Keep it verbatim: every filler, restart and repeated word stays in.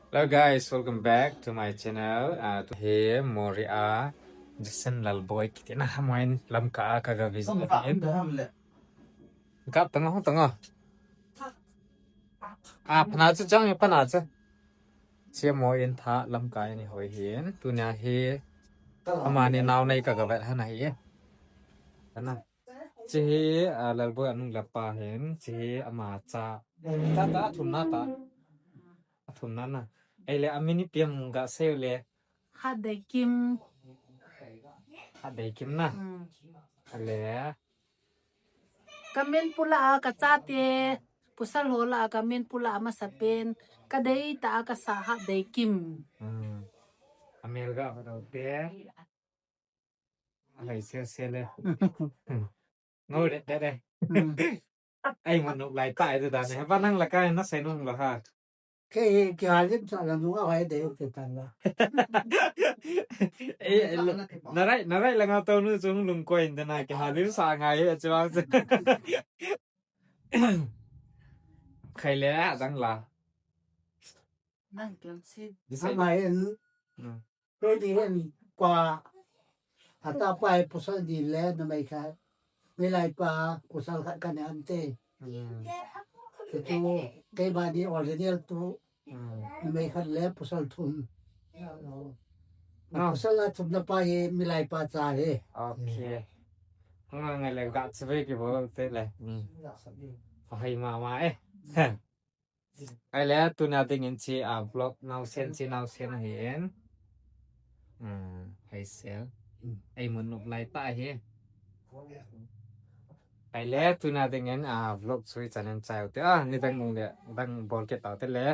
Hello guys, welcome back to my channel. Ah, tu hi Moreh a Jason Lalboi kiti na, amâ in Lamka a ka ga visit na in. Kap tangô, tangô. Ah, phana chu chang, phana chu. Chi amâ in tha Lamka in hoi hin. Tunia hi amâni nau nei ka ga vet hana hi. Ana. Chi hi, ah, Lalboi a nu le pa hin, chi hi ama cha. Cha ta, a thumna ta. A thumna na. Ei le, a min ipi am ga sei u le. Khatdeikim. Khatdeikim na. Hmm. A le. Ka min pula a ka chate, pasal ho la a ka min pula a masa pen, ka dei ta a ka sa Khatdeikim. Hmm. A mel ga va dau te. Ai, se, se le. Ngô de, de, de. Hmm. Ai, ma nuk lai ta, ai, tu ta ne. Ba nang la ka, na sai nung la ha. Kei, kei halim sa la nung a hai de, kei tan la. Eh, eh, lo, na rai, na rai la nga tau nu chung lung ko in de na, kei halim sa ngai, eh, chuang. Khai le, a dang la. Nang kiang si. Di sai. Amâ in. Hmm. Kei di hen pa, a ta pa e pasal di le, na mai kha. Milai pa, pasal khat ka ne an te. Hmm. Te tu, kei ba di original tu, Hmm. na mai khat le, pasal thum. Ah. Pasal a thumna pa hi, milai pa cha hi. Okay. Nga ngai le ga chve ki bo te le. Hmm. Hai ma ma eh. Ai le, tunia dingin chi, ah, vlog nau sen, chi nau sen ahi in. Hmm, hai sel. Hmm. Ei mun nuk lai ta hi. Ai le, tunia dingin, ah, vlog chui chanin chai u te. Ah, ni dang nung le, dang bol ke tau te le.